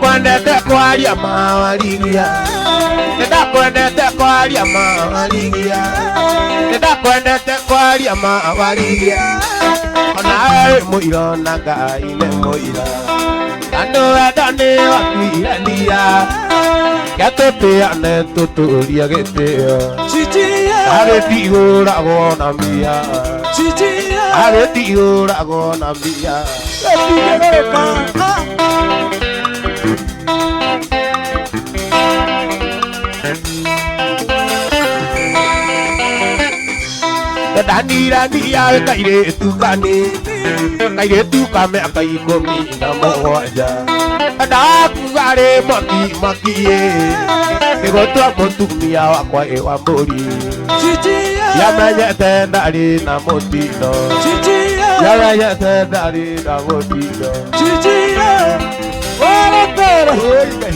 Ndakwendete kwaria mawarigia, ndakwendete kwaria mawarigia, ndakwendete kwaria mawarigia. Onawe mũira na Ngai nĩ mũira, andũ enda nĩ wakuirania, getũtĩane tũtũrie gĩtĩo, agĩtigũragwo na mbia, agĩtigũragwo na mbia. Ndanirania kairĩtu kani, kairĩtu ka mĩaka 17, ndakuga rĩ maki makiĩ, nĩgũtua mũtumia wakwa ĩ wa mbũri, yamenyete ndarĩ na mũtindo, yamenyete ndarĩ na mũtindo. Oi, Ngai.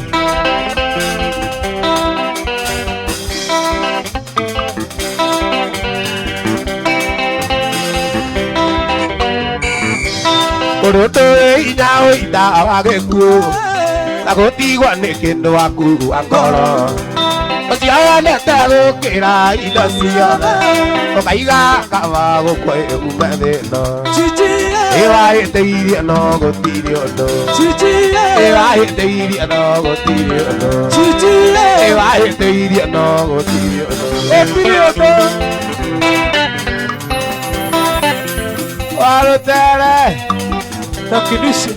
Ũndũ wĩ hinya ũita wa gĩkuũ na gũtigwo nĩ kĩndũ waku wa ngoro, ũcio wendete gũkĩra indo ciothe, ũkaiga kaba gũkue ume thĩ ĩno. Ĩwahĩtĩirie no gũtirĩ ũndũ, ĩwahĩtĩirie no gũtirĩ ũndũ, ĩwahĩtĩirie no gũtirĩ ũndũ. Warũtere. Takinisha.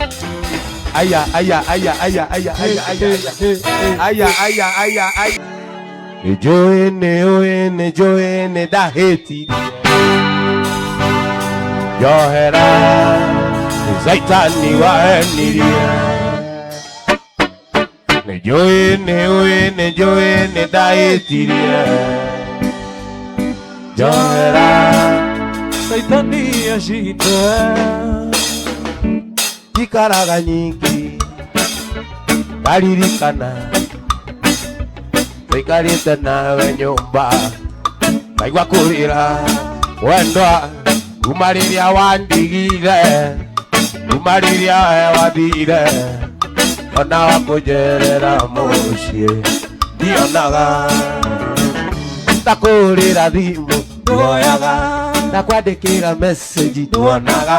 Aya, aya, aya, aya, aya, aya, aya, aya, aya, aya, aya. Nĩnjũĩ nĩũĩ nĩnjũĩ nĩndahĩtirie, njohera nĩ Caitani wahenirie. Nĩnjũĩ nĩũĩ nĩnjũĩ nĩndahĩtirie, njohera Saitani ashindwe. Njikaraga nyingĩ ngaririkana tũikarĩte nawe nyũmba, ngaigua kũrĩra wendwa kuma rĩrĩa wandigire, kuma rĩrĩa we wathire, ona wakũnjerera mũciĩ ndionaga, ndakũrĩra thimũ nduoyaga, ndakwandĩkĩra message nduonaga,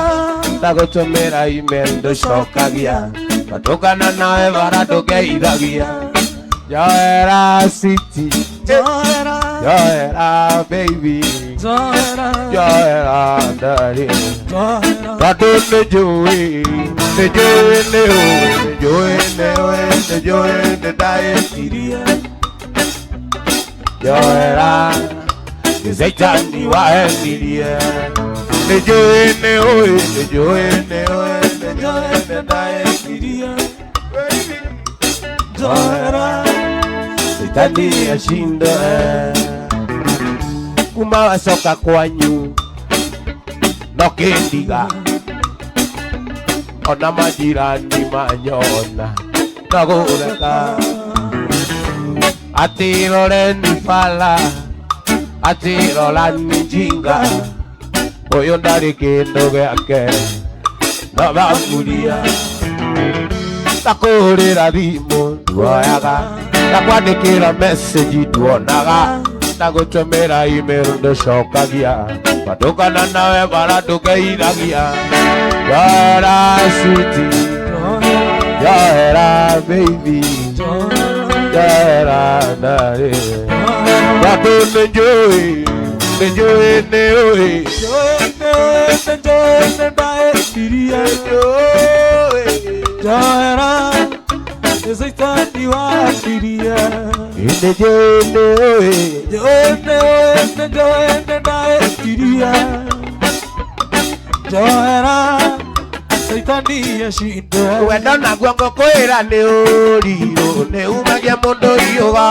ndagũtũmĩra email ndũcokagia, twatũngana nawe bara ndũngeithagia. Njohera city, njohera baby, njohera darling, tondũ nĩnjũĩ nĩnjũĩ nĩũĩ nĩnjũĩ nĩũĩ nĩnjũĩ nĩndahĩtirie, njohera nĩ Caitani wahenirie. Nĩnjũĩ nĩũĩ nĩnjũĩ nĩũĩ nĩnjũĩ nĩndahĩtirie, njohera Caitani ashindwe. Kuma wacoka kwanyu no kĩndiga, ona majirani manyona no gũtheka, atĩ roreni bala, atĩ rorani njinga, ũyũ ndarĩ kĩndũ gĩake no thaburia. Ndakũhũrĩra thimũ nduoyaga, ndakwandĩkĩra message nduonaga, ndagũtũmĩra email ndũcokagia, twatũngana nawe bara ndũngeithagia. Njohera city, njohera baby, njohera darling, tondũ nĩnjũĩ nĩnjũĩ nĩũĩ nĩnjũĩ nĩnjũĩ nĩũĩ. Wendo naguo ngũkwĩra nĩ ũrirũ, nĩ umagia mũndũ riũa,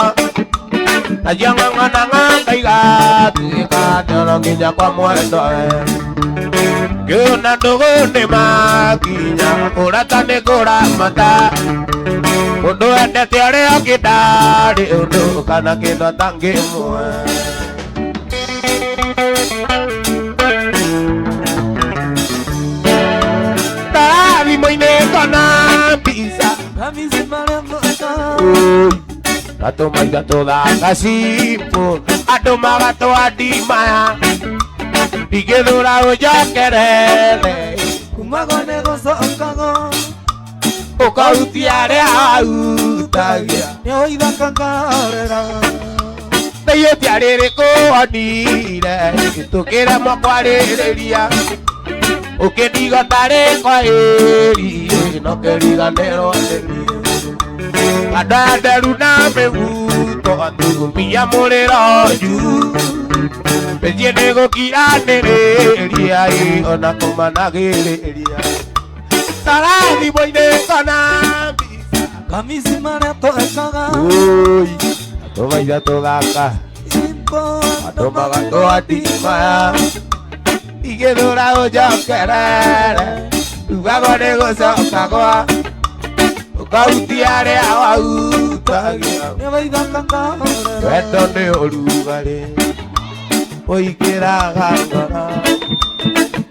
nacio ng'ang'ana ng'anga igatuĩka ndoro nginya kwa mwendwa. Ngĩona ndũgũ nĩ makinya, ũrata nĩ kũramata, mũndũ endete ũrĩa ũngĩ ndarĩ ũndũ kana kĩndũ atangĩmũhe. Thimũ-inĩ ngona mbica Gatũmaiga tũthaka cimbo andũ magatwandimaya ndigĩthũra ũnjokerere Kumago nĩ gũcokago ũkahutia arĩa ahutagia nĩ ũithaka ngarera Ihĩtia rĩrĩkũ onire tũkĩremwo kwarĩrĩria ũkĩndiga tarĩ kwahĩri no kĩriganĩrwo nĩ niĩ andũ aya nderu na mĩhuto athugumia mũrĩro juu mĩciĩ nĩ gũkiranĩrĩria ona kũmanagĩrĩria tara thimũ-inĩ kana mbica Kamisi marĩa twekaga Ui, tũmaitha tũthaka andũ magatwandimaya igĩthũra ũnjokerere ugagwo nĩ gũcoka gwa ũkahutia arĩa wahutagia nĩ ũithaka ngarera wendo nĩ ũrugarĩ ũingĩraga ngoro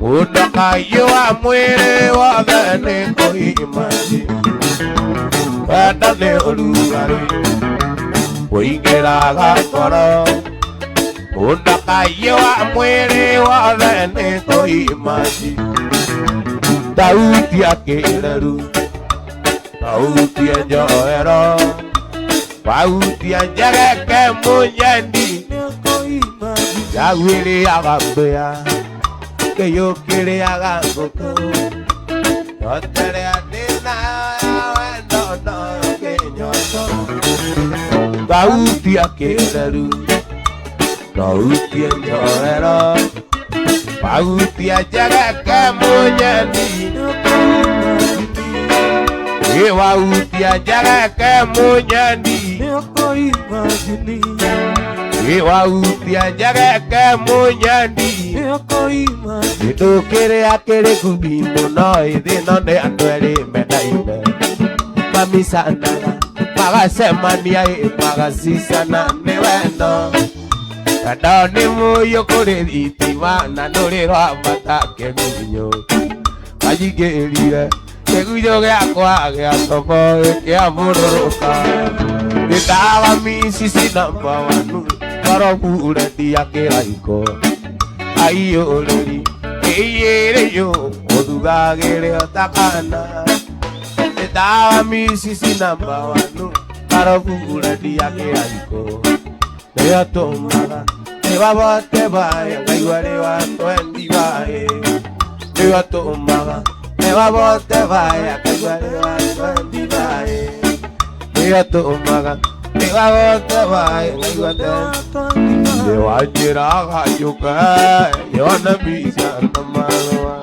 mũndũ akaiyũa mwĩrĩ wothe nĩ kũimaji wendo nĩ ũrugarĩ ũingĩraga ngoro mũndũ akaiyũa mwĩrĩ wothe nĩ kũimaji tautia kĩreru tautia njohero wahutia njegeke mũnyendi nĩ ũkũimaji Njagwĩrĩaga mbĩa kĩyũkĩrĩaga ngũkũ nyoterea ndĩna ya wendo no kĩnyoto Tautia kĩreru tautia njohero wahutia njegeke mũnyendi nĩ ũkũimaji ĩ wahutia njegeke mũnyendi nĩ ũkũimaji ĩ wahutia njegeke mũnyendi nĩ ũkũimaji Kĩndũ kĩrĩa kĩrĩ nguthi mũno ĩthĩ no nĩ andũ erĩ mendaine mamicanaga magacemania ĩ magacicana nĩ wendo wendo nĩ mũiyũ kũrĩ thitima na ndũrĩ rwambata kĩgunyũ kanyingĩrire kĩgunyũ gĩakwa gĩa tobo gĩkĩamũrũrũka gĩtawa micici namba wanu koroburendia kĩraiko aiyũrĩri ĩiyĩrĩyũ ũthugagĩrĩ takana ĩtawa micici namba wanu karoburendia kĩraiko nĩyo tũmaga nĩwabote baĩ ngaigua rĩwa twendi baĩ nĩyo tũmaga nĩwabote baĩ ngaigua rĩwa twendi baĩ nĩyo tũmaga nĩwabote baĩ ngaigua twendi nĩwanjĩraga njũke yone mbica na marũa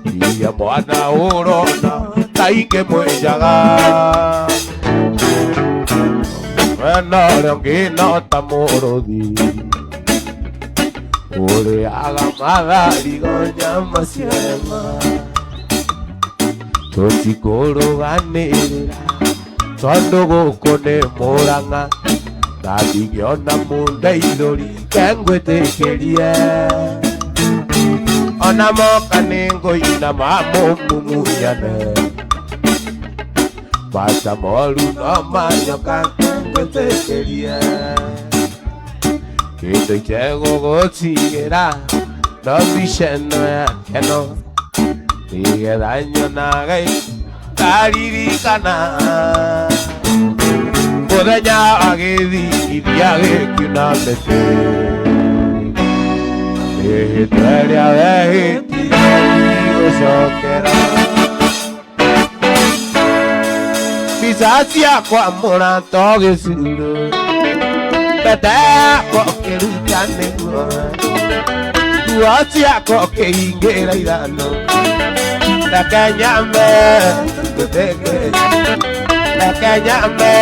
iria mwana ũrona kaingĩ mwĩnjaga wena ũrĩa ũngĩ no ta mũrũthi ũrĩaga matharigo nyama ciarema tũtikũrũganĩrĩra tondũ gũkũ nĩ Mũrang'a na ndingĩona mũndeithũri kengwĩtĩkĩrie ona moka nĩ ngũina mamũmumunyane maca moru no manyoka kengwĩtĩkĩrie kĩndũ itegũgũtigĩra no mbica ĩno ya keno nĩgetha nyonaga ngaririkana mũthenya agĩthingithia gĩkiuna mĩtĩ mĩhĩtwa ĩrĩa wehĩtire ndigũcokera mbica ciakwa mũrata gĩcurũ mbete yakwa ũkĩruta nĩguo nguo ciakwa ũkĩhingĩra ithano reke nyambe ngũtĩkĩrie reke nyambe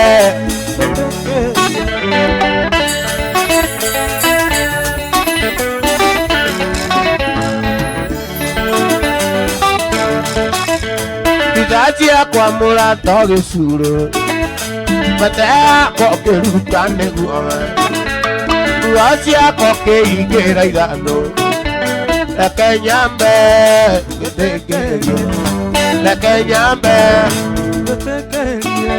Mbica ciakwa mũrata gĩcurũ mbete yakwa ũkĩruta nĩguo nguo ciakwa ũkĩhingĩra ithano reke nyambe ngĩtĩkĩrie reke nyambe ngũtĩkĩrie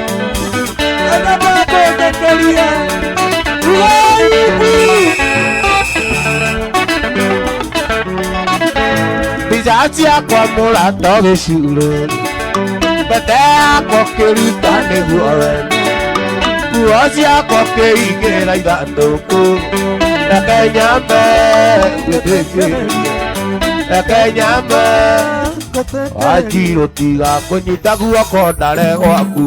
Mbica ciakwa mũrata gĩcurũ mbete yakwa kĩruta nĩguo wene nguo ciakwa kĩigĩra ithandũkũ reke nyambe gwĩtĩkĩria reke nyambe Wanjirũ tiga kũnyita guoko ndare gwaku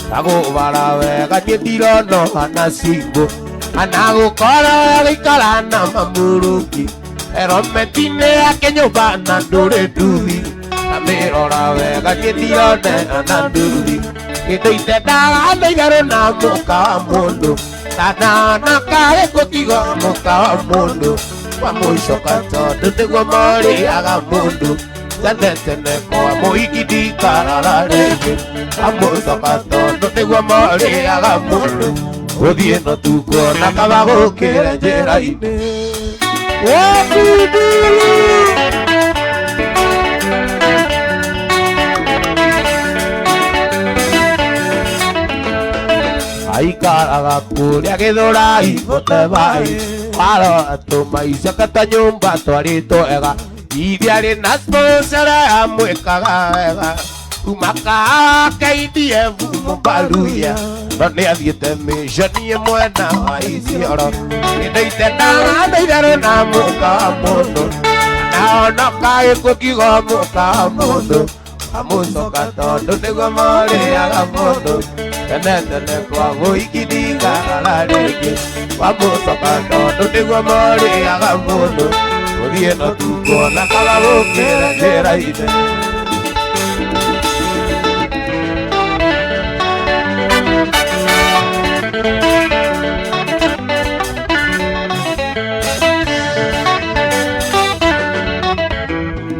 ndagũbara wega niĩ ndirona na cingũ kana gũkorwo gũikara na mamũrũki erometi-inĩ yake nyũmba na ndũrĩ nduthi amĩrora wega niĩ ndirona na nduthi kĩndũ itendaga nĩ itherũ na mũka wa mũndũ kana karĩ gũtigwo mũka wa mũndũ wa mũicoka tondũ nĩguo morĩaga mũndũ tene tene kwa mũhiki ndikarara rĩngĩ amũcoka tondũ nĩguo morĩaga mũndũ gũthiĩ no tukuona kaba gũkĩre njĩra-inĩ Wakudulu aikaraga kũrĩa gĩthũrai gũtebai waro tũmaica ta nyũmba twarĩtwo ega ithiarĩ na sponsor amwĩkaga wega kuma ka KDF Mũmbaluya no nĩathiĩte mĩconi mwena wa Isiolo kĩndũ itendaga nĩ itherũ na mũka wa mũndũ naonoka ĩkũkiuga mũka wa mũndũ amũcoka tondũ nĩguo morĩaga mũndũ tene tene kwa mũhiki ndikara rĩngĩ wamũcoka tondũ nĩguo morĩaga mũndũ gũthiĩ no tukuona kaba gũkĩra njĩra-inĩ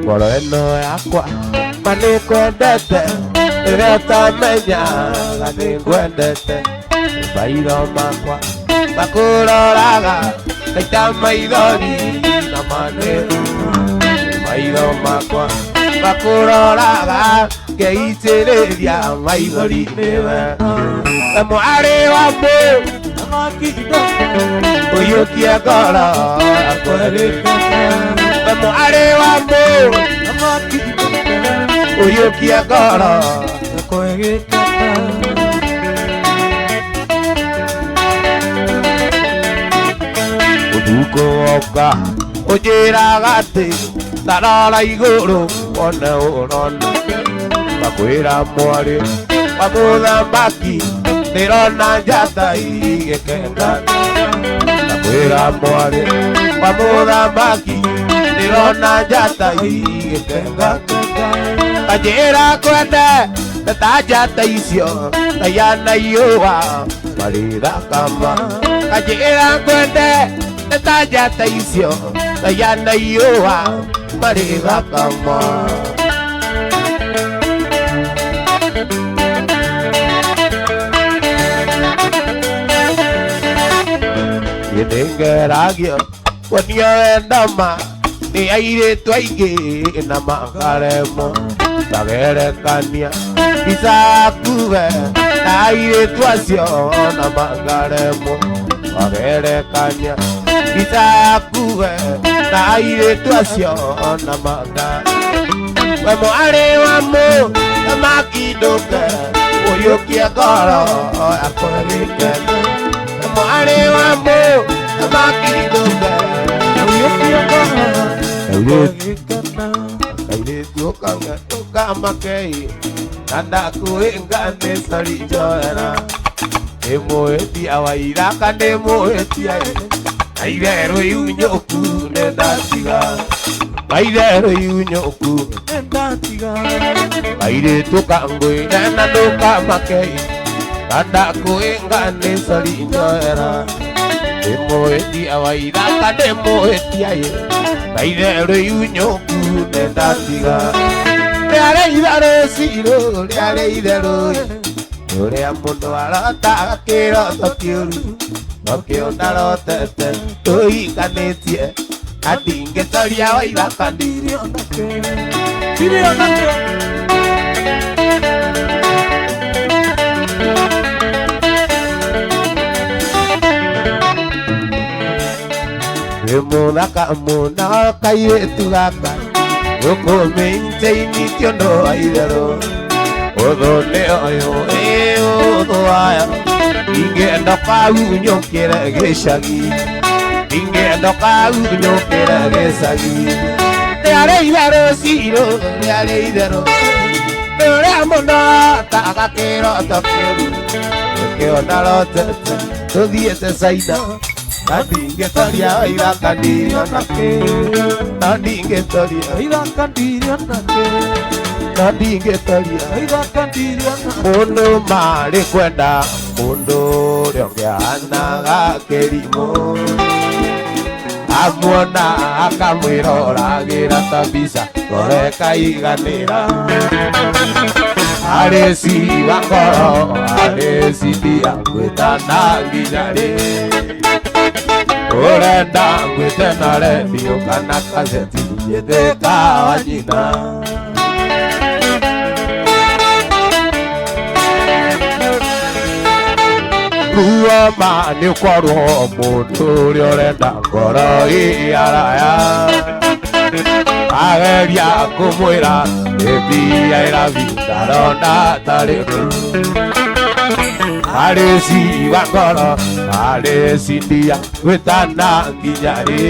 ngoro ĩno yakwa ma nĩngwendete rĩrĩa ũtamenyaga nĩngwendete maitho makwa makũroraga ngaita maithori na manĩru maitho makwa makũroraga ngeitĩrĩria maithori nĩwe we mwarĩ wa mũ ũiyũkie ngoro yakwa we mwarĩ wa mũ ũiyũkie ngoro ũtukũ woka ũnjĩraga atĩ tarora igũrũ wone ũrona makwĩra mwarĩ wa mũthamaki ndĩrona njata igĩkenga makwĩra mwarĩ wa mũthamaki ndĩrona njata igĩkenga kanjĩra kwende ta njata icio tayana iũa marĩthakama kanjĩra kwende ta njata icio tayana iũa marĩthakama Nĩngeragio kuonia wendama nĩ airĩtu aingĩ na makaremwo magerekania mbica yaku we na airĩtu acio na makaremwo magerekania mbica yaku we na airĩtu acio na makaremwo we mwarĩ wa mũthamaki ndũke ũiyũkie ngoro yakwa gĩkeno we mwarĩ wa mũthamaki ndũke ũiyũkie ngoro kairĩtu ũkamakei na ndakwĩnga nĩ cori njoera nĩ mũhĩtia wa iraka nĩ mũhĩtia na itherũ iunyũku nĩ ndatiga na itherũ iunyũku nĩ ndatiga kairĩtu kangwĩre na ndũkamakei na ndakwĩnga nĩ cori njoera nĩ mũhĩtia wa iraka nĩ mũhĩtia na itherũ iunyũku nĩ ndatiga rĩarĩ itherũ cirũ rĩarĩ itherũ ũrĩa mũndũ arotaga kĩroto kĩũru nokĩo ndarotete tũhikanĩtie na ndingĩtoria wa ithaka Ndirĩ onakĩo ndirĩ onakĩo. Wĩ mũthaka mũno kairĩtu gaka gũkũmĩnjeinitio no itherũ ũthũ nĩ ũyũ ĩ ũthũ waya ingĩenda kahunyũkĩre gĩcagi ingĩenda kahunyũkĩre gĩcagi rĩarĩ itherũ cirũ rĩarĩ itherũ nĩ ũrĩa mũno taga kĩroto kĩũru ũkĩona rotete tũthiĩte Caina na ndingĩtoria ithaka ndiriona kĩ na ndingĩtoria Ithaka ndiriona kĩ na ndingĩtoria Ithaka ndiriona mũndũ marĩ kwenda mũndũ ũrĩa ũngĩ ahanaga kĩrimũ amuona akamwĩroragĩra ta mbica ngoro ĩkaiganĩra arĩ ciwa ngoro arĩ cidia ngwĩtana nginya rĩ ũrenda ngwĩte na rendio kana kaseti njĩtĩka wa nyina Ruo ma nĩ ũkorwo mũndũ ũrĩa ũrenda ngoro ĩ araya ageria kũmwĩra baby I love you ndarona tarĩ ũndũ arĩ ciwa ngoro arĩ cindia gwĩtana nginya rĩ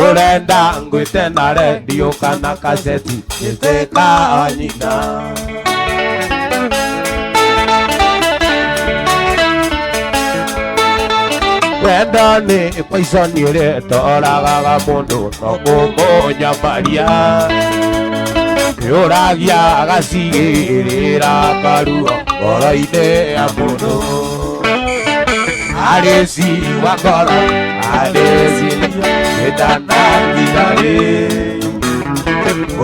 ũrenda ngwĩte na rendio kana kaseti njĩtĩka wa nyina Wendo nĩ poison ĩrĩa ĩtoragaga mũndũ no kũmũnyamaria nĩũragia agacigĩrĩra karuo ngoro-inĩ ya mũndũ arĩ ciwa ngoro arĩ cinia gĩtana nginya rĩ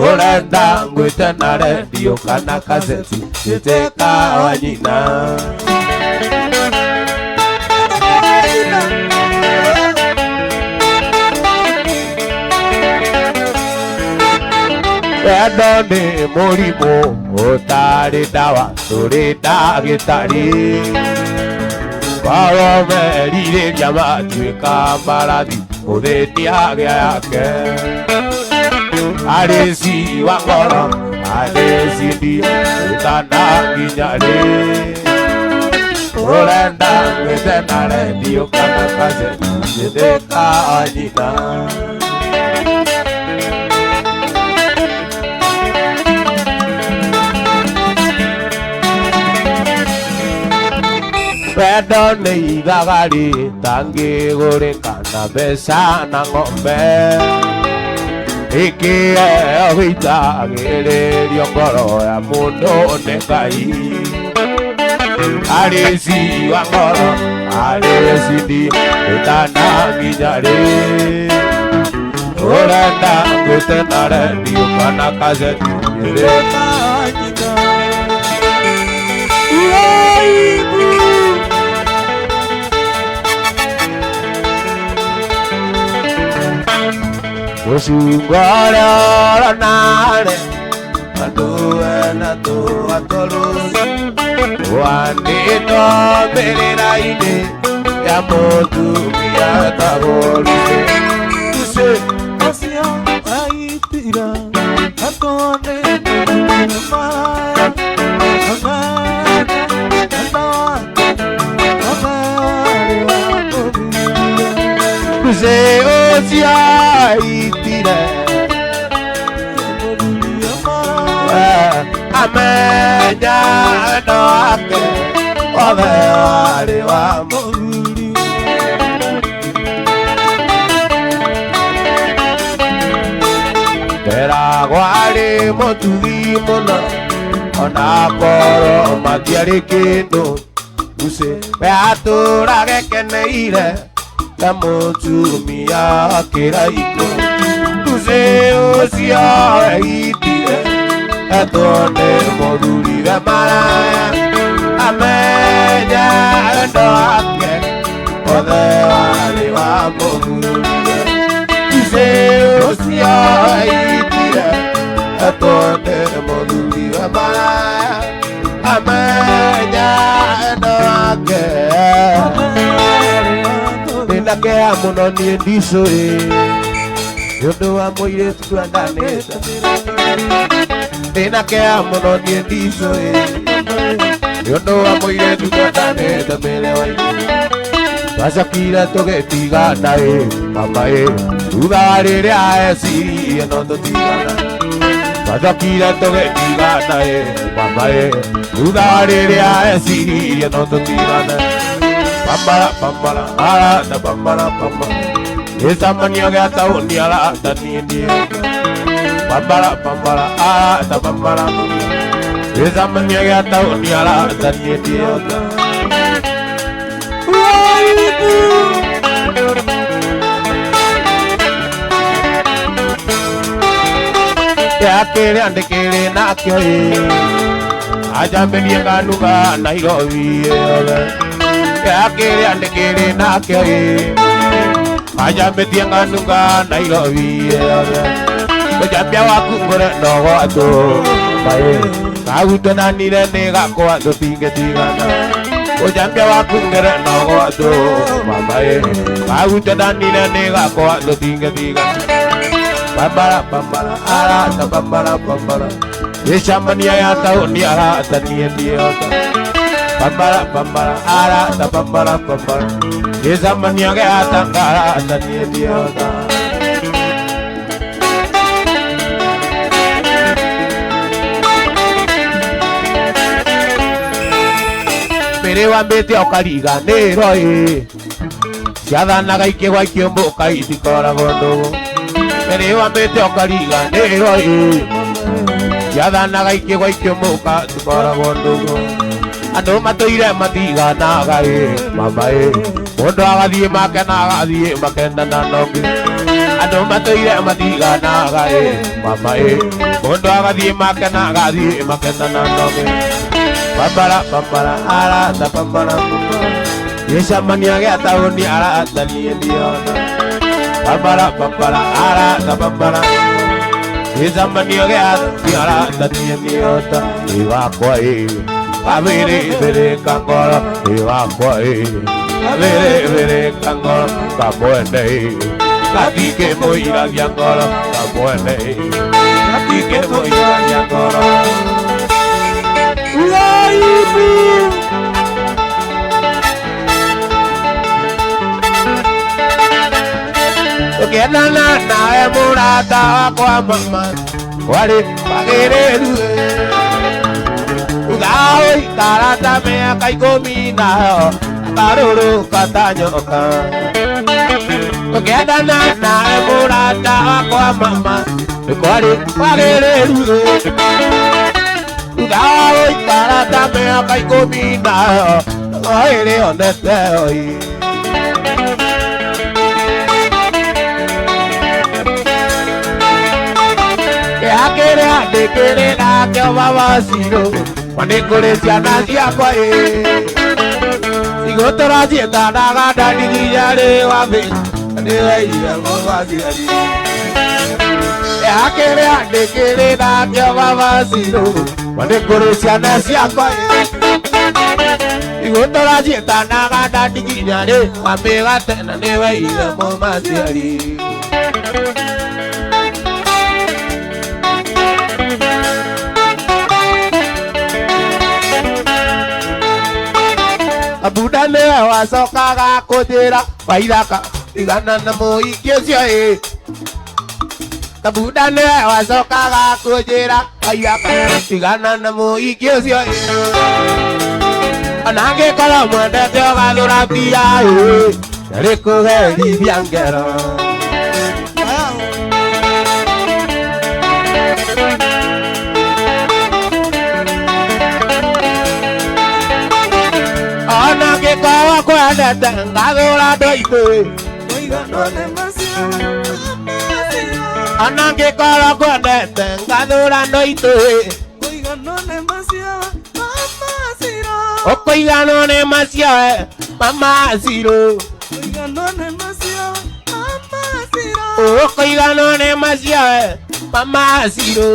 ũrenda ngwĩte na rendio kana kaseti njĩtĩka wa nyina Wendo nĩ mũrimũ ũtarĩ ndawa ndũrĩ ndagĩtarĩ korwo merirĩria matuĩka marathi mũthĩni agĩa yake arĩ ciwa ngoro arĩ cindia gĩtana nginya rĩ ũrenda ngwĩte na rendio kana kaseti njĩtĩka wa nyina Wendo nĩ ithaga rĩtangĩgũrĩka na mbeca na ng'ombe ĩkĩheo gĩitagĩrĩrio ngoro ya mũndũ nĩ Ngai arĩ ciwa ngoro arĩ cindi gĩtana nginya rĩ ũrenda ngwĩte na rendio kana kaseti njĩtĩka nyina Uaibu Mũcungwa ũrĩa ũronare andũ ena tũa tũrũci wanĩtwo mbĩrĩra-inĩ ya mũtumia wetagwo Lucy. Lucy. Ũcio aitira akone mara Lucy ũcio aitire amenya wendo wake othe warĩ wa mũthuri Nderagwo arĩ mũtugi mũno ona korwo matiarĩ kĩndũ Lucy we atũraga ekeneire ta mũtumia kĩraikũ Lucy ũcio eitire etwo nĩ mũthuri we maraya amenya wendo wake othe warĩ wa mũthuri Lucy ũcio eitire etwo nĩ mũthuri we maraya amenya wendo wake ndĩna kĩeha kĩeha mũno niĩ ndicũĩ nĩ ũndũ wa mũirĩtu twendanĩte ndĩna kĩeha mũno niĩ ndicũĩ nĩ ũndũ wa mũirĩtu twendanĩte mĩrĩ wa twacokire tũgĩtigana ĩ mama ĩ thutha wa rĩrĩa eciririe no tũtigana twacokire tũgĩtigana ĩ mama ĩ thutha wa rĩrĩa eciririe no tũtigana Bambara, bambara, arata, bambara, bambara. Gĩcemanio gĩa taũni arata niĩ ndiĩ. Bambara, bambara, arata, bambara, bambara. Gĩcemanio gĩa taũni arata niĩ ndiĩ. Kĩrĩa ndĩkĩrĩ nakĩo ĩ anjambĩrie nganuga Nairobi ĩ kĩrĩa ndĩkĩrĩ nakĩo ĩ anjambĩtie nganuga Nairobi ĩ ũjambia waku ngũre nogwatũ maĩ kagutonanire nĩ gakwa tũtingĩtigana ũjambia waku ngũre nogwatũ mamaĩ kagutonanire nĩ gakwa tũtingĩtigana Bambara, bambara, arata, bambara, bambara. Gĩcemanio gĩa taũni arata niĩ ndiĩhota Bambara, bambara, arata, bambara, bambara. Gĩcemanio gĩa Tanga arata niĩ ndiĩhota Mbere wambĩte ũkariganĩrwo ĩ ciathanaga ikĩgwa ikĩũmbũka itikoragwo ndũgũ mbere wambĩte ũkariganĩrwo ĩ ciathanaga ikĩgwa ikĩũmbũka itikoragwo ndũgũ andũ matũire matiganaga ĩ mama ĩ mũndũ agathiĩ makena agathiĩ makendana na ũngĩ andũ matũire matiganaga ĩ mama ĩ mũndũ agathiĩ makena agathiĩ makendana na ũngĩ Bambara, bambara, arata, bambara, bambara. Gĩcemanio gĩa taũni arata niĩ ndiona Bambara, bambara, arata, bambara. Gĩcemanio gĩa arata niĩ ndiona ĩ wakwa ĩ kabĩrĩbĩrĩka ngoro ĩ wakwa ĩ kabĩrĩbĩrĩka ngoro kamwene ĩ gatikĩmũiragia ngoro kamwene ĩ gatikĩmũiragia ngoro Uraibu. Tũkĩendana nawe mũrata wakwa mama kwarĩ kwagĩrĩru thutha wa gũikara ta mĩaka ikũmi nayo akarũrũka ta nyoka tũkĩendana nawe mũrata wakwa mama kwarĩ kwagĩrĩru thutha wa gũikara ta mĩaka ikũmi nayo ĩrĩ onete oi kĩrĩa ndĩkĩrĩ nakĩo baba Ciro ma nĩ kũrĩ ciana ciakwa ĩ cigũtũra ciĩtanaga ndaniginya rĩ wa thĩ nĩwe ithe mũmaciari kĩrĩa ndĩkĩrĩ nakĩo baba Ciro ma nĩ kũrĩ ciana ciakwa ĩ cigũtũra ciĩtanaga ndaniginya rĩ wa mĩgate na nĩwe ithe mũmaciari Abuda nĩwe wacokaga kũnjĩra waithaka tigana na mũhiki ũcio ĩ Kabunda nĩwe wacokaga kũnjĩra waithaka tigana na mũhiki ũcio ĩ ona angĩkorwo mwendete ũgathũra mbia ĩ ndarĩ kũgerithia ngero ona angĩkorwo kwendete ngathũra andũ aitũ Kũiganwo nĩ macio ona angĩkorwo kwendete ngathũra andũ aitũ Kũiganwo nĩ macio mama Ciro ũkũiganwo nĩ macio mama Ciro Kũiganwo nĩ macio mama Ciro ũkũiganwo nĩ macio mama Ciro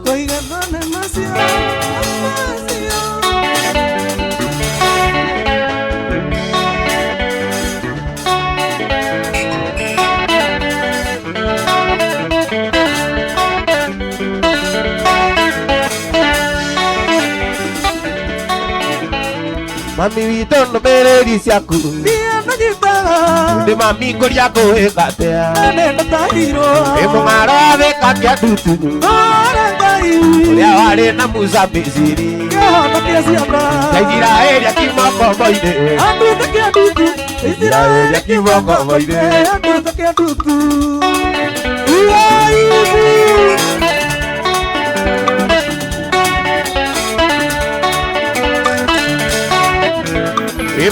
Kũiganwo nĩ macio mama Ciro Mami witũ ndũmĩrĩri ciaku ndĩ mami ngũria ngũĩka atĩa ĩ mũng'aro athĩka kĩa ndutu ũrĩa warĩ na Musa Misiri Isiraeli akiuma ngombo-inĩ Isiraeli akiuma ngombo-inĩ.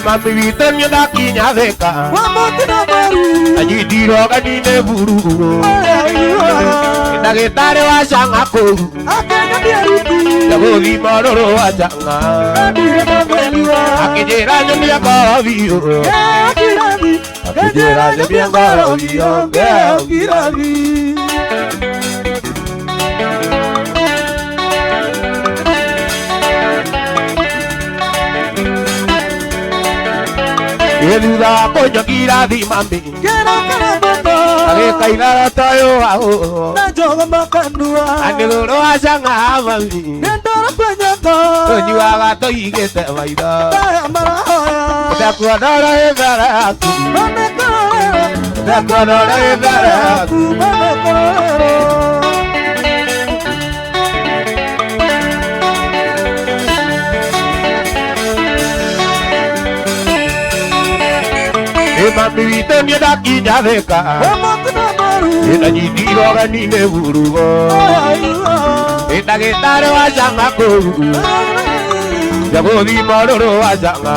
Mami witũ niĩ ndakinya Thĩka anyitirwo ũgeni-inĩ bururu ndagĩtarĩ wa cang'a kũu ndagũthima ũrũrũ wa cang'a akĩnjĩra nyonie ngoro biũ akĩnjĩra nyonie ngoro biũ ngĩo. Thutha wa kũnyua kirathi mami agĩkainara toyũ wa ũũ anĩrũrũ wa cang'a mami tũnyuaga tũigĩte maitho ũtekuona ũrĩa wĩ mbere yaku ũtekuona ũrĩa wĩ mbere yaku. Mami witũ niĩ ndakinya Thĩka ndanyitirwo ũgeni-inĩ burugo ndagĩtarĩ wa cang'a kũu ndagũthima ũrũrũ wa cang'a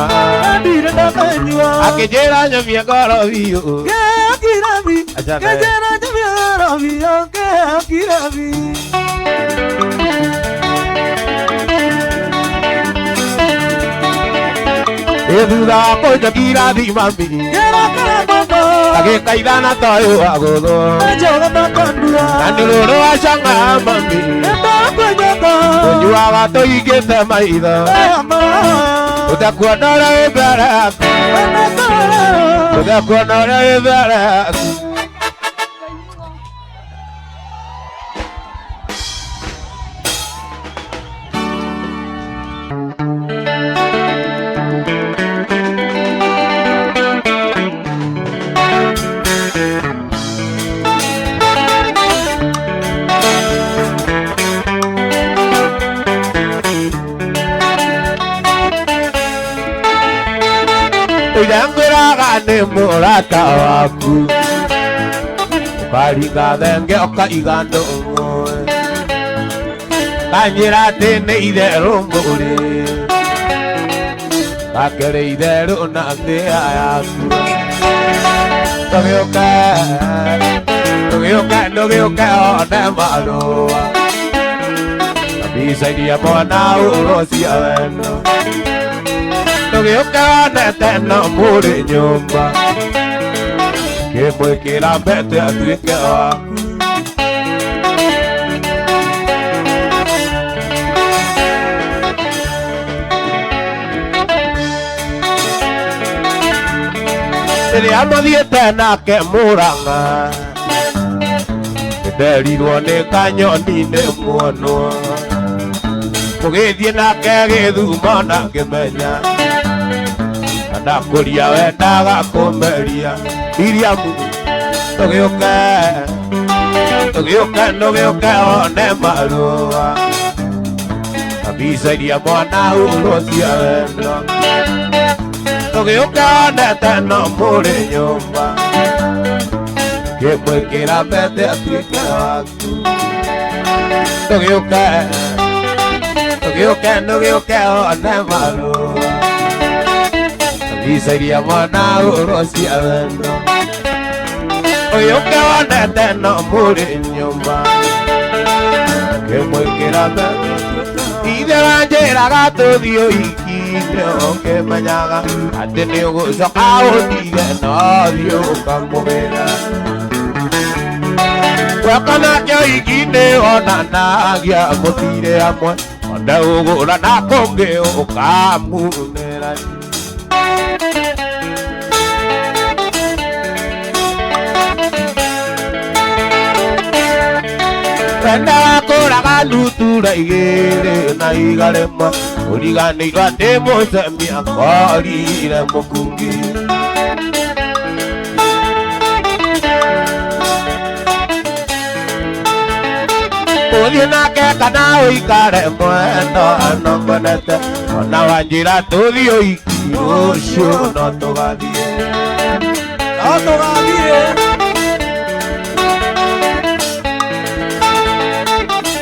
akĩnjĩra nyũmie ngoro biũ. Thutha wa kũnyua kirathi mami agĩkaithana toyũ wa gũthwo na nĩ rũrũ wa cang'a mami tũnyuaga tũigĩte maitho ũtekuona ũrĩa wĩ mbere yaku ũtekuona ũrĩa wĩ mbere yaku. Ngwĩraga nĩ mũrata waku ũkaringa thenge ũkaiga ndũng'ũĩ kanjĩra atĩ nĩ itherũ mũrĩ gakĩrĩ itherũ na thĩa yaku ndũgĩũke ndũgĩũke ndũgĩũke one marũa na mbica iria mwana ũrwo cia wendo ndũgĩũke wonete no mũrĩ nyũmba kĩmwĩkĩra mbete atuĩke waku. Rĩrĩa mũthiĩte nake Mũrang'a nĩnderirwo nĩ kanyoni nĩ muonwo mũgĩthiĩ nake Gĩthumo na ngĩmenya ndakũria wendaga kũmeria Miriamu ndũgĩũke ndũgĩũke ndũgĩũke one marũa na mbica iria mwana ũrwo cia wendo ndũgĩũke wonete no mũrĩ nyũmba kĩmwĩkĩra mbete atuĩke waku ndũgĩũke ndũgĩũke ndũgĩũke one marũa mbica iria mwana ũrwo cia wendo ũgĩũke wonete no mũrĩ nyũmba kĩmwĩkĩra mbete ithe wanjĩraga tũthiĩ ũhiki-inĩ ũkĩmenyaga atĩ nĩ ũgũcoka ũndige no thiĩ ũkamũgĩra gweka nake ũhiki-inĩ wonanagia mũtirĩ hamwe ona ũgũra na kũngĩ ũkamunĩra. Wenda wakũraga Ũrĩaga ndutura igĩrĩ na igarema ũriganĩirwo atĩ mũcemi akorire mũkungi. Ũthiĩ nake kana ũikare mwendo anongonete ona wanjĩra tũthiĩ ũiki rũciũ no tũgathiĩ. No tũgathiĩ.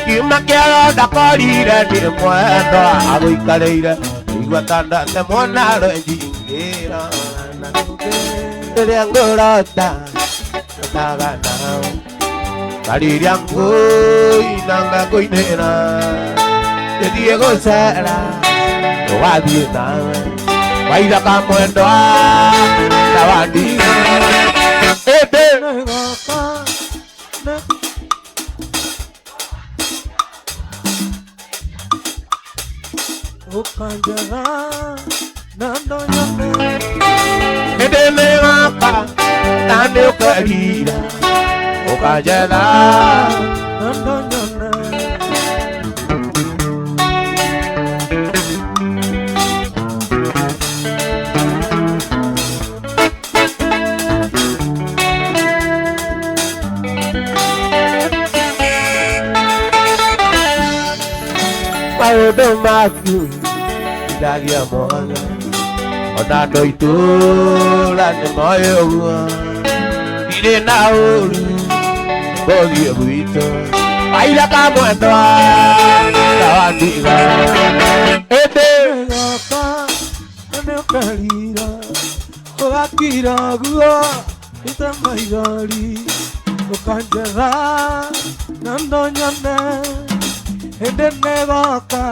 Kiuma kĩao ndakorire nĩ mwendo agũikarĩire igua ta ndatemwo na rwenji ngĩra rĩrĩa ngũrota ndotaga nawe na rĩrĩa ngũina ngakũinĩra tũthiĩ gũcera tũgathiĩ nawe waithaka mwendwa na wandiga ĩndĩ Nĩgoka nĩ ũkanjetha na ndonyone. Ĩndĩ nĩgoka na nĩũkerira ũkanjetha Na ndonyone. Maũndũ maku ndagia mothe ona andũ a itũũra nĩmoĩ ũguo ndirĩ na ũru gũthiĩ gwitũ waithaka mwendwa na wandiga ĩndĩ Nĩgoka na nĩũkerira ũgakira guo ite maithori ũkanjetha na ndonyone. Hĩndĩ nĩgoka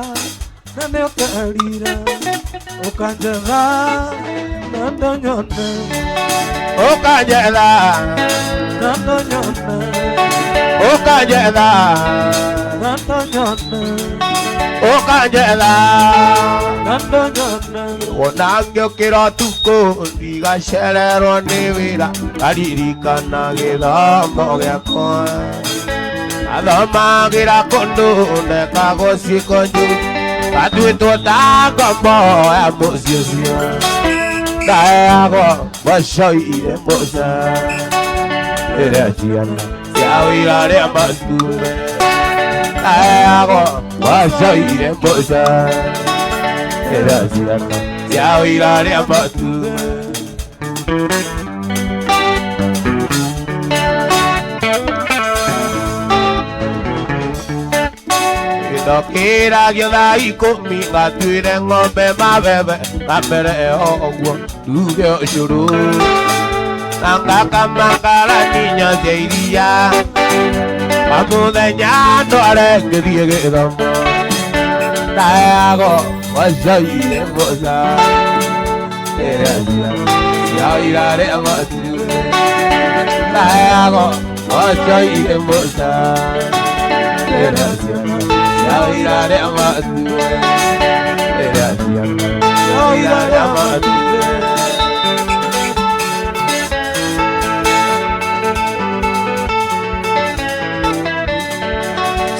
na nĩũkerira ũkanjetha na ndonyone. Ũkanjetha Na ndonyone. Ũkanjetha Na ndonyone. Ũkanjetha Na ndonyone. Ona ngĩũkĩra ũtukũ ndigacererwo nĩ wĩra ngaririkana gĩthomo gĩakwa athomagĩra kũndũ ndekagwo ciĩko njũru ngatuĩtwo ta ngombo ya mũciĩ ũcio ndaheagwo mboco ire mboca rĩrĩa ciana cia wĩra rĩa matume ndaheagwo mboco ire mboca rĩrĩa ciana cia wĩra rĩa matume. Ndokĩragio thaa ikũmi ngatuĩre ng'ombe mabebe ngamere ũguo nduge ũcũrũ na ngakama ngarani inya cia iria o mũthenya ndware ngĩthiĩ gĩthomo ndaheagwo mboco ire mboca rĩrĩa ciana cia wĩra rĩa matume ndaheagwo mboco ire mboca rĩrĩa ciana cia wĩra rĩa matume rĩrĩa ciana cia wĩra rĩa matume.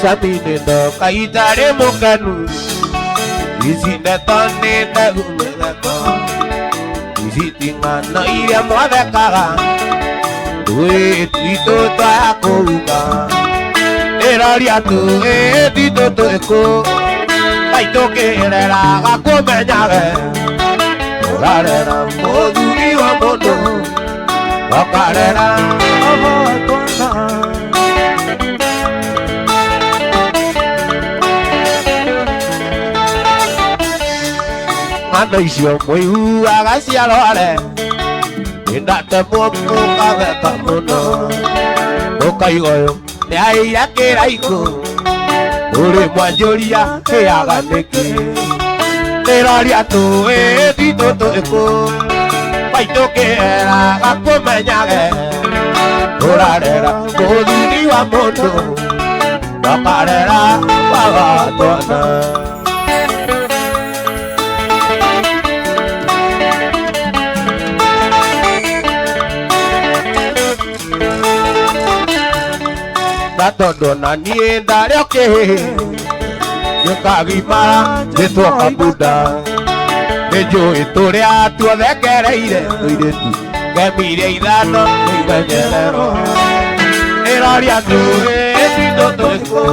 Cami nĩndoka itarĩ mũkenu ici ndeto nĩ ndegu mĩtheko ici ti ng'ano iria mwathekaga tũĩ twitũ twaya kũruga ĩroria tũĩ twitũ twĩkũ maitũkĩreraga kũmenyage ũrarera mũthuri wa mũndũ ũkarera Baba wa twana. Ng'ano icio mũiguaga ciarware nĩndatemwo mũkatheka mũno mũkaiga ũyũ nĩaĩire kĩraikũ ũrĩ mwanjũria kĩaga nĩkĩ ndĩroria tũĩ twitũ twĩkũ maitũkĩeraga kũmenyage ũrarera mũthuri wa mũndũ ũkarera baba wa twana. Na tondũ na niĩ ndarĩ o kĩhĩhĩ gĩkagimara njĩtwo kabunda nĩ njũĩ tũrĩa tuothe ngereire tũirĩtu ngemire ithano nĩimenyererwo ĩroria tũĩ titũ tũrĩkũ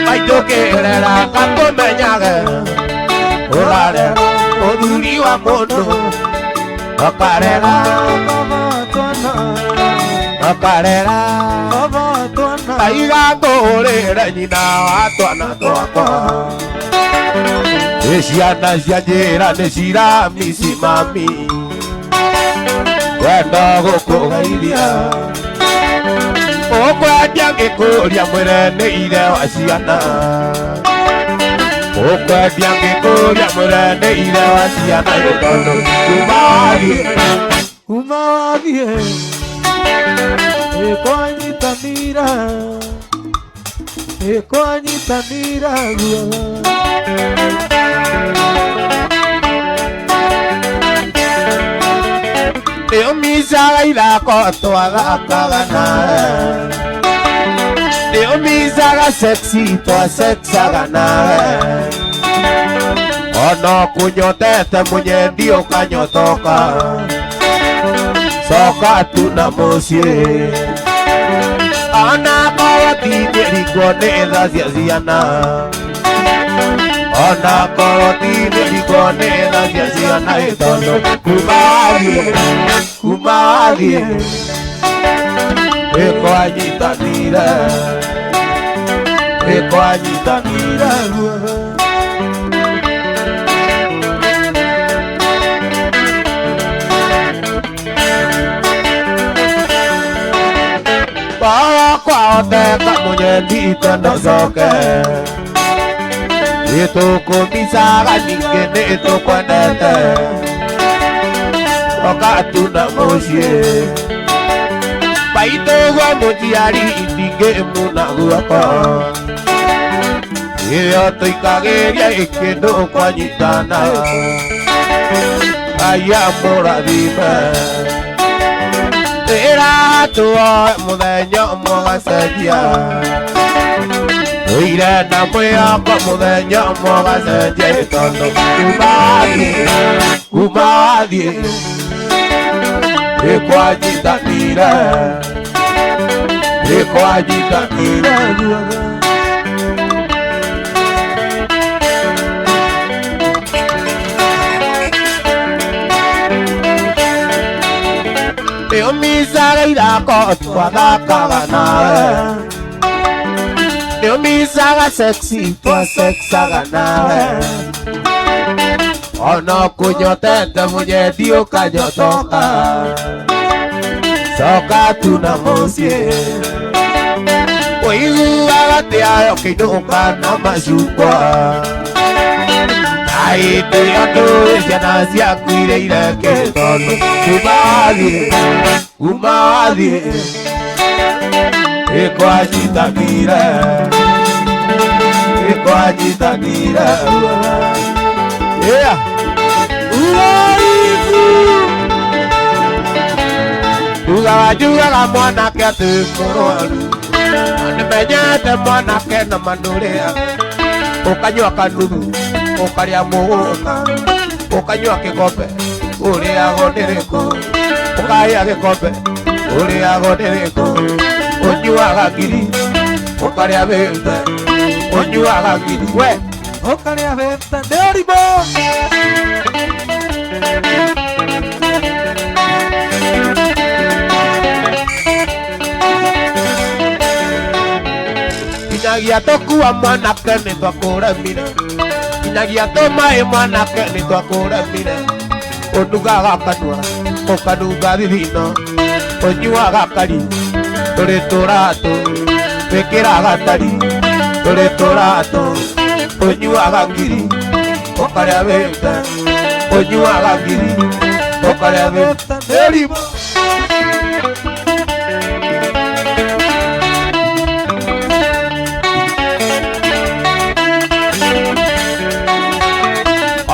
maitũ kĩrera katũmenyage ũrarera mũthuri wa mũndũ ũkarera ũkarera aiga ngũrĩre nyina wa twana twakwa nĩ ciana cia njĩra nĩ ciramisi mami wendo gũkũgeithia ũkwendia ngĩkũria mwĩre nĩ ithe wa ciana ũkwendia ngĩkũria mwĩre nĩ ithe wa ciana ĩ tondũ kuma wathiĩ Kuma wathiĩ ĩkwanyitanĩra ĩkwanyitanĩra guothe. Nĩũmicaga ithako twathakaga nawe nĩũmicaga sexy twasexaga nawe ona kũnyotete mũnyendi ũkanyotoka coka tu na mũciĩ ona korwo ti mĩringo nĩ tha cia ciana ona korwo ti mĩringo nĩ tha cia ciana ĩ tondũ kuma wathiĩ kuma wathiĩ ĩkwanyitanĩire ĩkwanyitanĩire guothe. Baba kwahoteka mũnyendi twendocoke nĩtũkũmicaga ningĩ nĩtũkwendete coka tu na mũciĩ maitũguo mũciari ndingĩmuna guoko ĩyo tũikagĩria ĩkĩndũ kwanyitana Ngai amũrathime ĩra tuoe mũthenya ũmwe ũgacenjia tũire na mwĩhoko mũthenya ũmwe ũgacenjia ĩ tondũ kuma wathiĩ kuma wathiĩ ĩkwanyitanĩire ĩkwanyitanĩire guothe. Nĩũmicaga ithako twathakaga nawe nĩũmicaga sexy twasexaga nawe ona kũnyotete mũnyendi ũkanyotoka coka tu na mũciĩ ũiguaga atĩa ũkĩinũka na macungwa na hĩndĩ ĩyo ndũĩ ciana ciaku ireire kĩ tondũ kuma wathiĩ kuma wathiĩ ĩkwanyitanĩire ĩkwanyitanĩire yeah. Uraibu Njugaga njugaga mwanake atĩ mũrwaru na nĩmenyete mwanake na manũrĩa ũkanyua kanuthu ũkarĩa mũgũnda ũkanyua gĩkombe ũrĩagwo nĩ rĩkũ ũkahĩa gĩkombe ũrĩagwo nĩ rĩkũ ũnyuaga ngiri ũkarĩa mĩte ũnyuaga ngiri we ũkarĩa mĩte nĩ ũrimũ. Nginyagia tũkua mwanake nĩ twakũremire nginyagia tũmaĩ mwanake nĩ twakũremire ũnungaga kanua ũkanunga thithino ũnyuaga kari tũrĩ tũratũ wĩkĩraga tari tũrĩ tũratũ ũnyuaga ngiri ũkarĩa wĩte ũnyuaga ngiri ũkarĩa wĩte nĩ ũrimũ.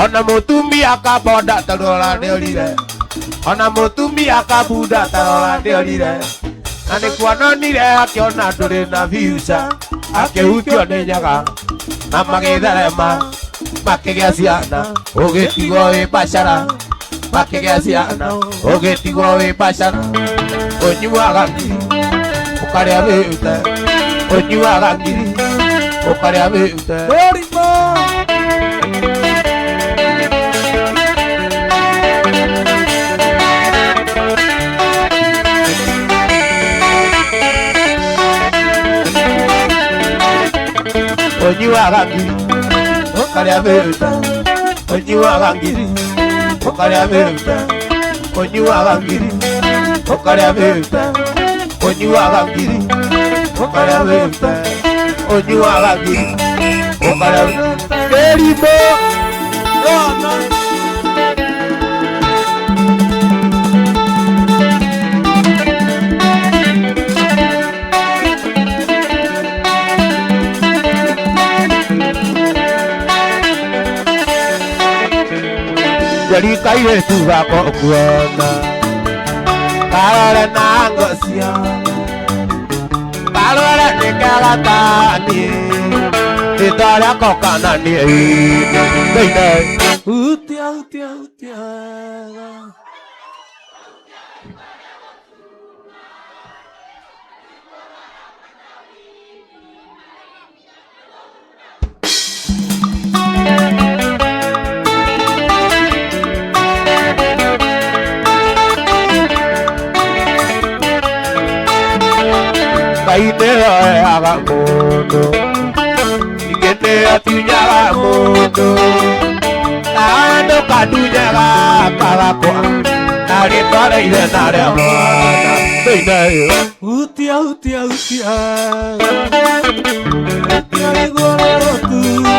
Ona mũtumia kabonda tarora nĩorire ona mũtumia kabunda tarora nĩorire Na nĩ kuononire akĩona ndũrĩ na future akĩhutio nĩ nyaga na magĩtherema makĩgĩa ciana ũgĩtigwo wĩ bacara makĩgĩa ciana ũgĩtigwo wĩ bacara ũnyuaga ngiri ũkarĩa mĩute ũnyuaga ngiri ũkarĩa mĩute Ũrimũ. Ũnyuaga ngiri ũkarĩa mĩute ũnyuaga ngiri ũkarĩa mĩute ũnyuaga ngiri ũkarĩa mĩute ũnyuaga ngiri ũkarĩa mĩute ũnyuaga ngiri ũkarĩa mĩrimũ. Yona. Njeri kairĩtu gakwa ũkuona karore na ngocio karore nĩ kega taniĩ rĩtwa rĩako kana niĩ thĩinĩ. Hutia, hutia, hutia wega. Ngai nĩoyaga mũndũ ningĩ nĩatunyaga mũndũ na ndũkatunyaga kagakwa na rĩtwa rĩa ithe na rĩa mwana thĩinĩ. Hutia, hutia, hutia wega. Hutia nĩguo rũtuma.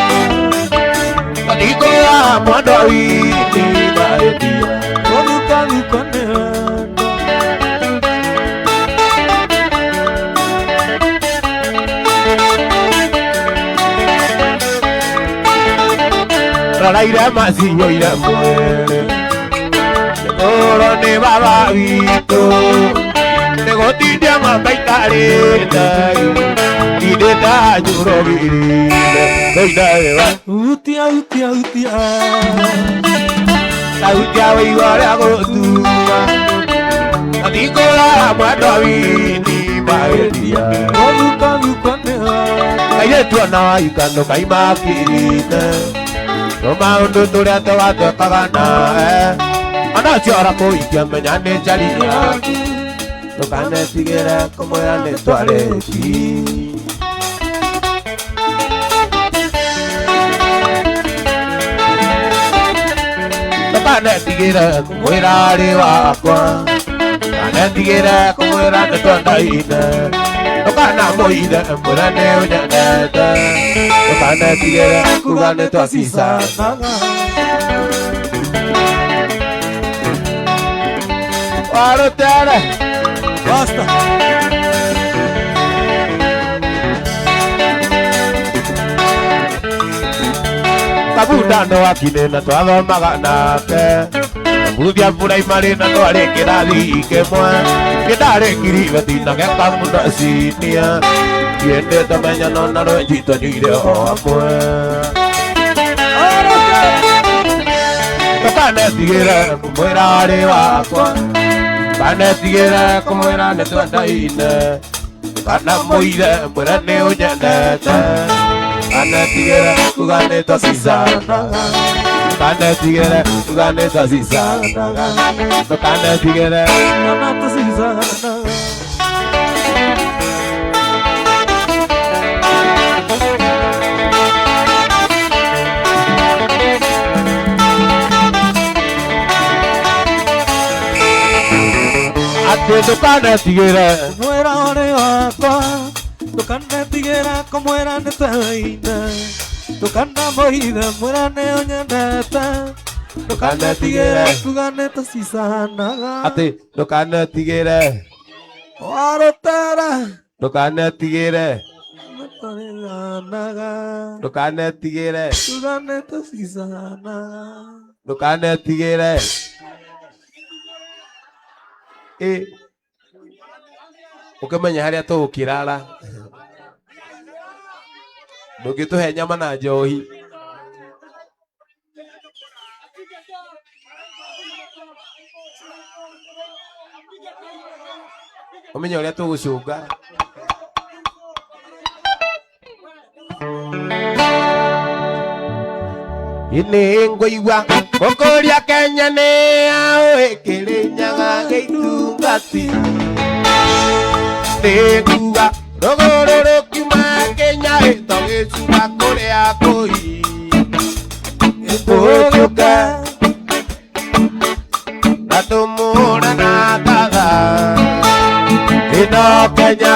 Mathiko ya mwendwa witũ mahĩtia. Gũthukathukwo nĩ wendo. Rora irema ciyũire mwĩrĩ nĩkũrwo nĩ baba witũ nĩgũtindia ng'ombe itarĩte ndindĩte njũrũgirire thĩinĩ wa. Hutia, hutia, hutia wega. Sauti ya wĩigua ũrĩa gũtuma mathiko ya mwendwa witũ mahĩtia. Gũthukathukwo nĩ wendo. Kairĩtu ona waikano kaimakirite no maũndũ tũrĩa twatwekaga nawe ona ciora kũikia menya nĩ njari yaku ndũkanetigĩre kũmwĩra nĩ twarĩki. Ndũkanetigĩre kũmwĩra arĩ wakwa ndũkanetigĩre kũmwĩra nĩ twendaine ndũkanamũithe mwĩre nĩ ũnyendete ndũkanetigĩre kuga nĩ twacicanaga. Warũtere. Basta. Kabunda no akine na twathomaga nake Kamuthia primary na twarĩ kĩrathi kĩmwe kĩndarĩkirie tinageka mũno senior tiendete menyano na rwenji twanyuire o hamwe. Ndũkanetigĩre kũmwĩra arĩ wakwa ndũkanetigĩre kũmwĩra nĩ twendaine ndũkanamũire mwĩre nĩ ũnyendete ndũkanetigĩre kuga nĩ twacicanaga ndũkanetigĩre kuga nĩ twacicanaga ndũkanetigĩre Ona tũcicanaga. Atĩ ndũkanetigĩre Kũmwĩra ũrĩ wakwa ndũkanetigĩre kũmwĩra nĩ twendaine ndũkanamũithe mwĩra nĩ ũnyendete ndũkanetigĩre kuga nĩ tũcicanaga. Atĩ ndũkanetigĩre Warũtere. Ndũkanetigĩre Nĩ tũrĩthanaga. Ndũkanetigĩre kuga nĩ tũcicanaga. Ndũkanetigĩre ĩ. Ũkĩmenye harĩa tũgũkĩrara. Ndũngĩtũhe nyama na njohi. Ũmenye ũrĩa tũgũcũnga. Nĩ ngũigua mũkũria Kenya nĩ aũĩ Kĩrĩnyaga gĩitungati. Nĩ nguga rũgũrũ rũkiuma Kenya ĩtogĩcuba kũrĩa kũi. Tũgĩũka na tũmũra na thatha. Ĩno Kenya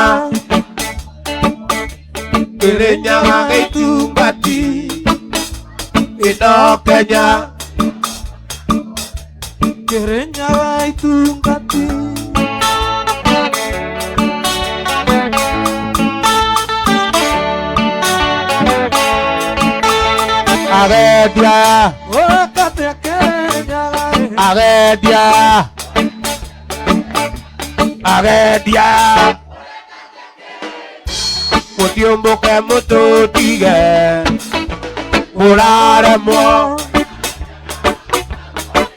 Kĩrĩnyaga gĩitungati. Ĩno Kenya Kĩrĩnyaga itungati. Agendia. Ũrekatia Kĩrĩnyaga ĩ. Agendia. Agendia. Mũtiũmbũke mũtũtige. Mũraremwo.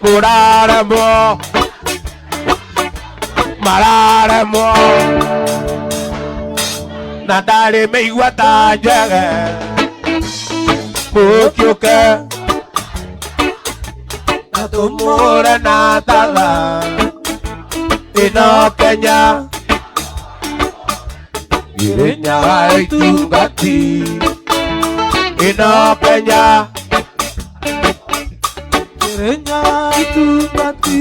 Mũraremwo. Mararemwo. Na ndarĩ mĩigua ta njege. Mũkĩũke. Na Tũmũre na thatha. Ĩno Kenya. Kĩrĩnyaga itungati. Ĩno Kenya. Kĩrĩnyaga itungati.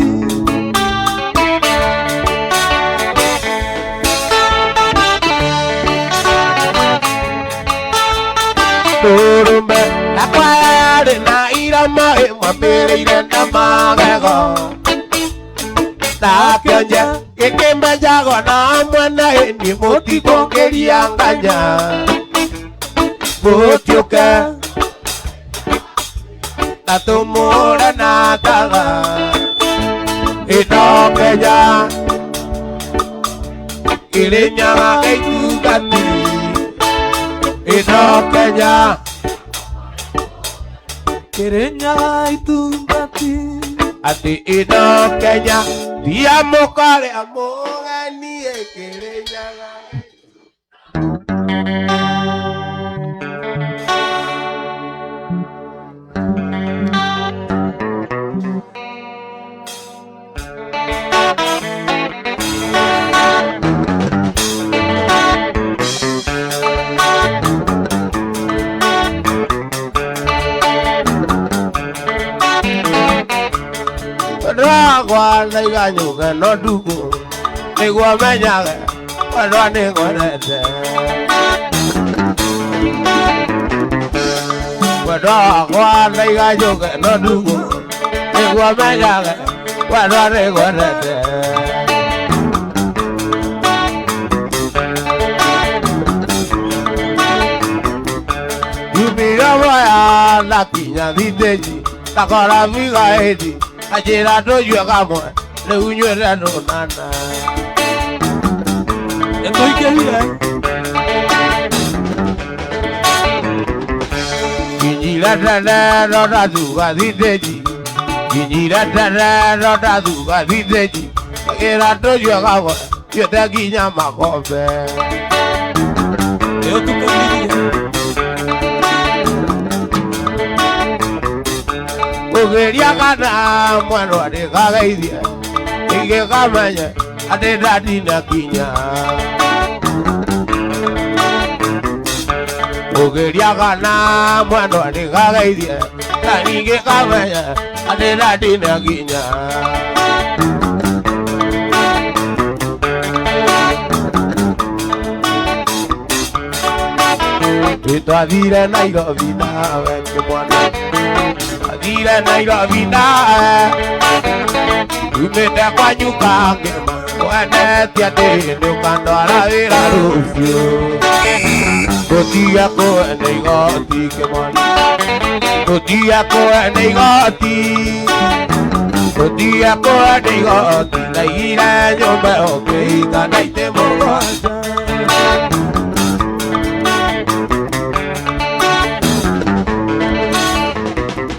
Tũrũme yakwa yarĩ na irama ĩmwambĩrĩire na magego. Na kĩonje gĩkĩmenjagwo na mwene ĩni mũtikũngĩria nganya. Mũtiũke na tũmũre na thatha. Ĩno Kenya Kĩrĩnyaga gĩitungati. Ĩno Kenya Kĩrĩnyaga itungati. Atĩ ĩno Kenya tia mũkarĩa mũgeni Kĩrĩnyaga. Ndwagwa ndaiga nyũke no ndukũ nĩguo menyage wendwa nĩngwendete. Wendwa wakwa ndaiga nyũke no ndukũ nĩguo menyage wendwa nĩngwendete. Yumire moya ndakinya thitĩji ndakora biga ĩthi anjĩra ndũnyue kamwe rĩu nywĩre nũnana. Nĩtũingĩhire. Kinyira tene no ndathuga thitĩji. Kinyira tene no ndathuga thitĩji. Ngĩra ndũnyue kamwe nywĩte nginya makombe. Nĩũtukanirie. Ũgĩria kana mwendwa ndĩkageithie ingĩkamenye atĩ ndatina kinya. Ũgĩria kana mwendwa ndĩkageithie na ningĩkamenye atĩ ndatina kinya. Twathire Nairobi nawe kĩmwana. Twathire Nairobi nawe. Umĩte kwanyu kangĩma wendetie atĩ nĩũkandwara wĩra rũciũ. Tũtige kũene igoti kĩmwana. Tũtige kũene igoti. Tũtige kũrenda igoti ndaigire nyũmba ũkĩhika na itĩ mũgwanja.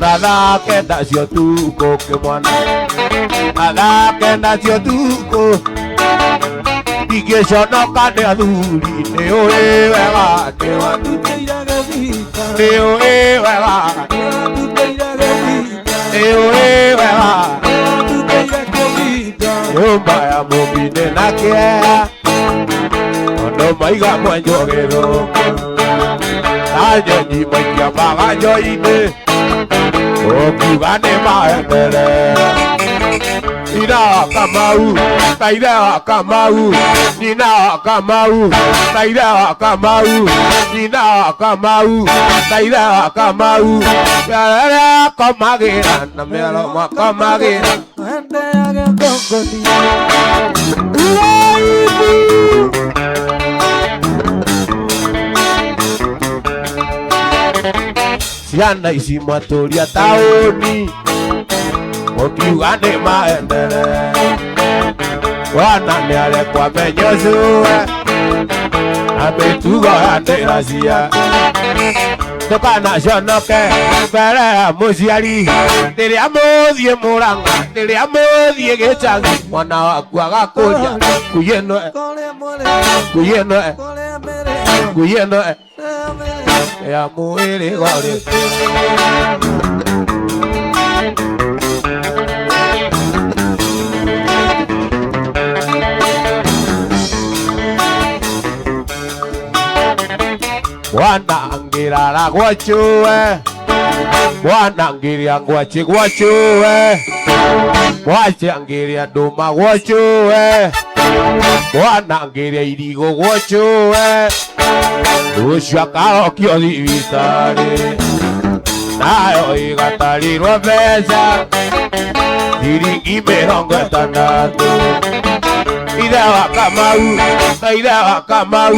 Thaa kenda cia ũtukũ kĩmwana, thaa kenda cia ũtukũ ingĩconoka nĩ athuri nĩ ũĩ wega nĩ ũĩ wega nĩ ũĩ wega nyũmba ya mũmbinĩ na kĩeha tondũ maiga mwenjwo gĩthũkũ ta nyoni maikia maganjo-inĩ ũkiuga nĩ maendelea. Ina wa Kamau, na ithe wa Kamau, nyina wa Kamau, na ithe wa Kamau, nyina wa Kamau, na ithe wa Kamau, mĩarĩre akomagĩra na mĩaro makomagĩra. Ciana ici mwatũria taũni ũkiuga nĩ maendeleo. Wana nĩ arekwo amenye ũcũwe na mĩtugo ya ndĩracia. Ndũkanaconoke mbere ya mũciari rĩrĩa mũthiĩ Mũrang'a, rĩrĩa mũthiĩ gĩcagi, mwana waku agakũria ngui ĩno ngui ĩno ngui ĩno ya mwĩrĩ ũrĩkũ. Mwana angĩrara gwacũwe, mwana angĩrĩa ngwacĩ gwacũwe, ngwacĩ angĩrĩa ndũma gwacũwe, mwana angĩrĩa irigũ gwacũwe, rũciũ akarokio thibitarĩ nayo ĩgatarĩrwo mbeca ciringi 60. Ithe wa Kamau, na ithe wa Kamau,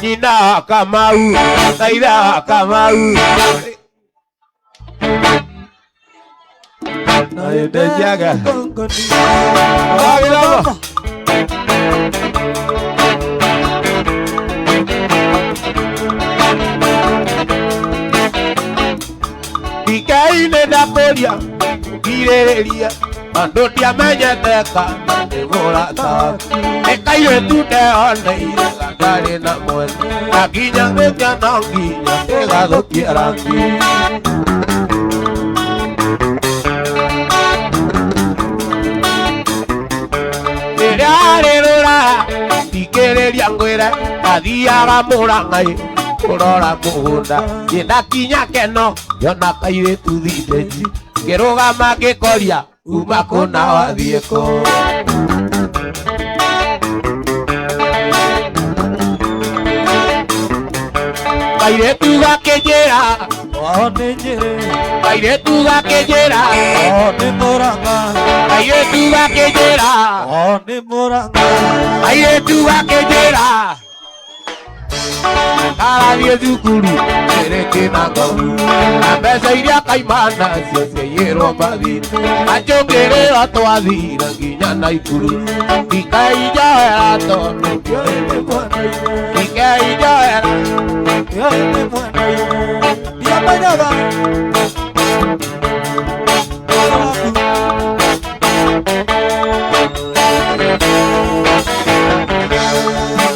nyina wa Kamau, na ithe wa Kamau. Na ĩndejiaga. Ndikaine ndakũria ngirĩrĩria andũ ndiamenyete kana nĩ mũrata waku. Nĩ kairĩtu ndeoneire gatarĩ na mwene na nginya gĩkĩa no nginya gĩgathũkia rangi. Rĩrĩa arĩ rũraya thikĩrĩria ngwĩre athiaga Mũrang'a kũrora mũgũnda ngĩndakinya keno ngĩona kairĩtu thitĩji ngĩrũgama ngĩkoria uma kũna wathiĩ kũ. Kairĩtu gakĩnjĩra Wao nĩ Nyĩrĩ, kairĩtu gakĩnjĩra wao nĩ Mũrang'a, kairĩtu gakĩnjĩra wao nĩ Mũrang'a. kairĩtu gakĩnjĩra karathiĩ thukuru ĩrĩkĩ na ngoru na mbeca iria kaima nacio ciaiyĩrwo mathirĩ anjũngĩrĩra twathire nginya Naikuru ndikeinjoera tondũ Ndiũĩ nĩ mwena-inĩ, ndikeinjoera ndiũĩ nĩ mwena-inĩ, ndiamenyaga.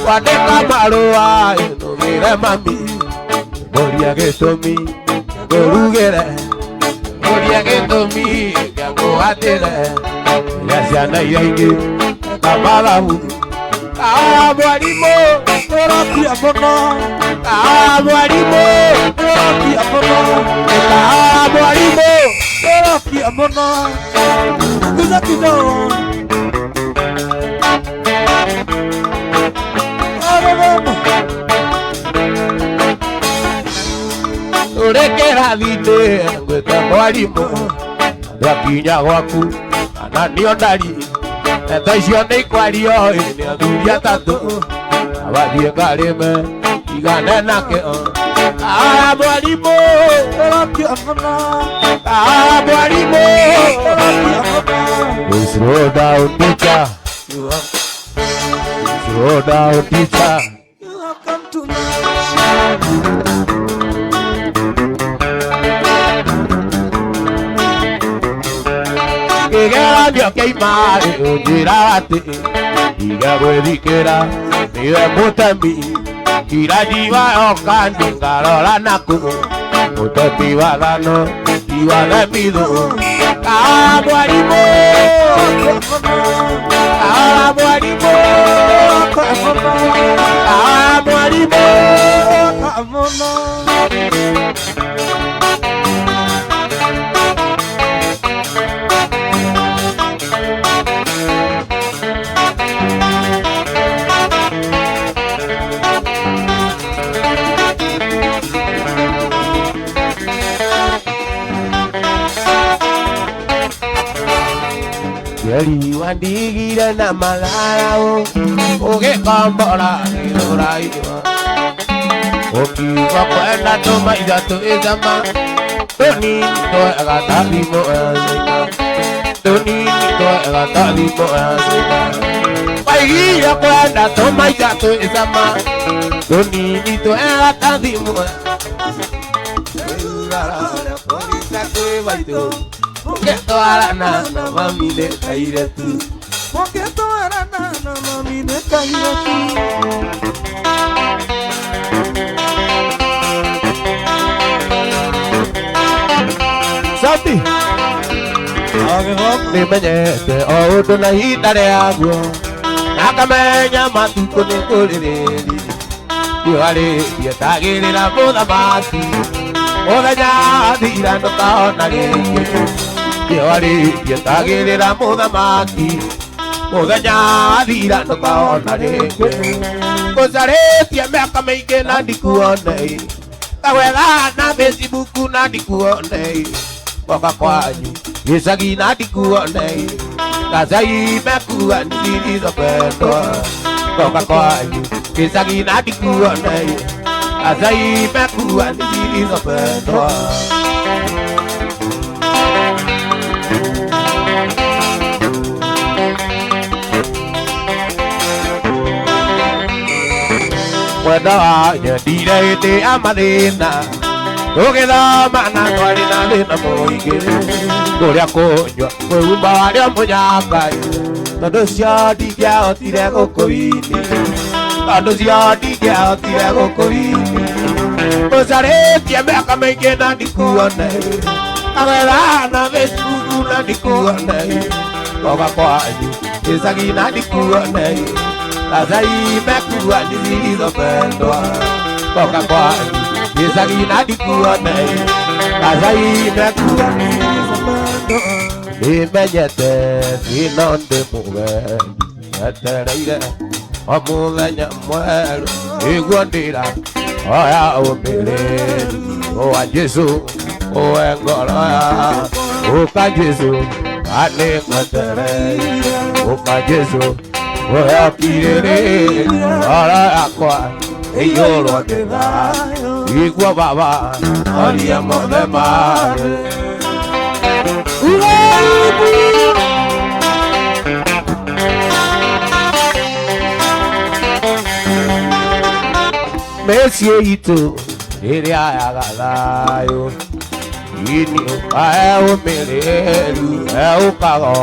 Kwandĩka marũa ĩnũmĩre mami ngũria gĩtũmi ngũrugĩre ngũria gĩtũmi ngĩngũhatĩre ria ciana iria ingĩ kamathabu kaa mwarimũ Ũrokia mũno, kaa mwarimũ ũrokia mũno, kaa mwarimũ ũrokia mũno. Kuza kidogo. Aroroma. Tũrĩ kĩrathi-inĩ ngwĩte mwarimũ twakinya gwaku kana nĩo ndari ndeto icio nĩ ikwario nĩ athuri atatũ abathiĩ ngarĩme igane nakĩo Ah, mwalimu. Ũrokia mũno. Ah, mwalimu. Ũrokia mũno. Slow down, teacher. You have, Slow down, teacher. you have come too much. Kĩgeranio kĩaima-rĩ ũnjĩra atĩ ndiga gwĩthikĩra nĩwe mũtemi iraji wayoka ngarora naku mũtemi wa thano ti wa themithũ. Ah, mwarimũ. Ũrokia mũno. Ah, mwarimũ. Ũrokia mũno. Ah, mwarimũ. Ũrokia mũno. Njeri wandigire na malarau ũgĩkombora gĩthũraiwa ũkiuga kwenda tũmaitha twĩthama tũnini twega ta thimũ ya China, tũnini twega ta thimũ ya China. Waigire kwenda tũmaitha twĩthama tũnini twega ta thimũ ya ũgĩtwarana na mami nĩ kairetu. Mũgĩtwarana na mami nĩ kairĩtu. Sabi. Agĩthoma. Nĩmenyete o ũndũ na ihinda rĩaguo na ngamenya matukũ nĩ kũrĩrĩria riũa rĩtietagĩrĩra mũthamaki mũthenya thira ndũkaona rĩngĩ riũa rĩtietagĩrĩra mũthamaki mũthenya thira ndũkaona rĩngĩ ngũcarĩtie mĩaka mĩingĩ na ndikuone ngagwetha na Facebook na ndikuone ngoka kwanyu gĩcagi na ndikuone ngacai mekua nilizopendwa ngoka kwanyu gĩcagi na ndikuone ngacai mekua nilizopendwa. Mwenda wa nyendire hĩndĩ ya mathĩna tũgĩthoma na twarĩ na thĩna mũingĩ kũrĩa kũnyua kwĩhumba warĩ o mũnyangai tondũ cio ndingĩahotire gũkũini tondũ cio ndingĩahotire gũkũini ngũcarĩtie mĩaka mĩingĩ na ndikuone ngawetha na Facebook na ndikuone ngoka kwanyu gĩcagi na ndikuone ngacai mekua nilizopendwa ngoka kwanyu gĩcagi na ndikuone ngacai mekua nĩmenyete thĩna ndĩ mũgendi etereire o mũthenya mwerũ nĩguo ndĩra oya ũmĩrĩru wa Jesũ ũwe ngoro ya ũka Jesũ anĩngwetereire ũka Jesũ ũhe ngoro yakwa ĩiyũrwo nĩ thayũ igua baba oria mothe marĩ. Mĩciĩ itũ ĩrĩa yaga thayũ ini ae ũmĩrĩru eũkago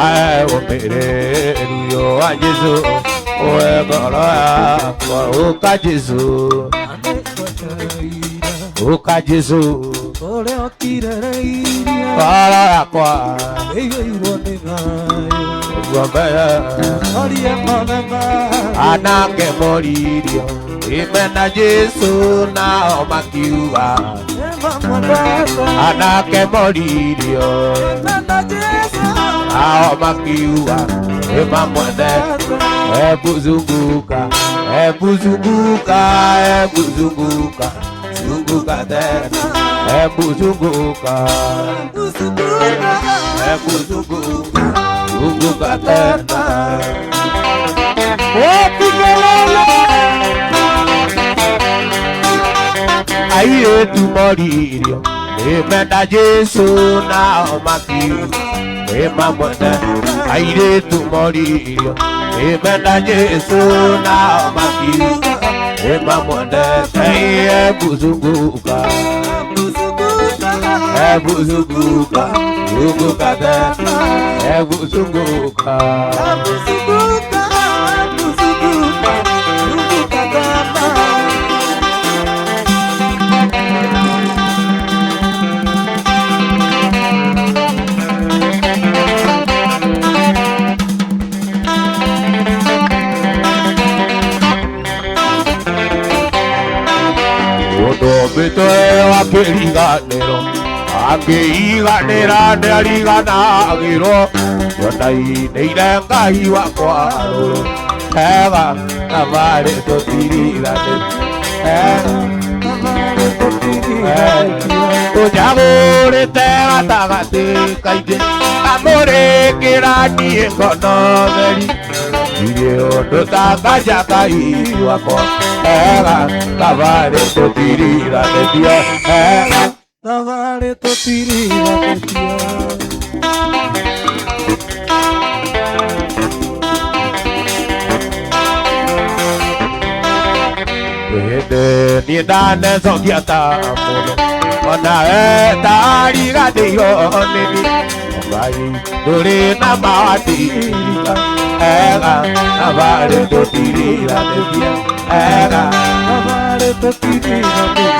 ae ũmĩrĩru yo wa Jesũ ũwe ngoro yakwa ũka Jesũ ũka Jesũ Ũrĩa ũkirĩrĩirie ngoro yakwa ĩiyũirwo nĩ thayũ ũguo mbere Oria mothe marĩ. anake moririo imena Jesũ nao makiuga Nĩmamwendete. anake moririo Nĩmenda Jesũ. nao makiuga nĩmamwendete. Hebu zunguka, hebu zunguka, hebu zunguka, zunguka tena, hebu zunguka, Zunguka. hebu zunguka, zunguka tena. Wapi kelele? Airĩtu moririo nĩmenda Jesũ nao makiuga nĩmamwende. Airĩtu moririo nĩmenda Jesũ nao makiuga nĩmamwendete. Hebu zunguka, hebu zunguka, zunguka tena, hebu zunguka. Zunguka, zunguka tena. Mũndũ ũmbĩtwo wa kĩriganĩro akĩiganĩra nĩariganagĩrwo yonainĩire Ngai wakwa rũrũ ega thabarĩ tũtiriganĩte ũnjagũrĩte gatagatĩ kaingĩ kamũrĩkĩra niĩ ngono theri irĩ ũndũ tanganja Ngai wakwa ega thabarĩ tũtiriganĩtie ega. Thabarĩ tũtiriganĩtie. Hĩndĩ niĩ ndanecokia ta mũno onawe ndariganĩirwo nĩ niĩ Ngai ndũrĩ na mawatirika ega thabarĩ tũtiriganĩtie ega. Thabarĩ tũtiriganĩtie.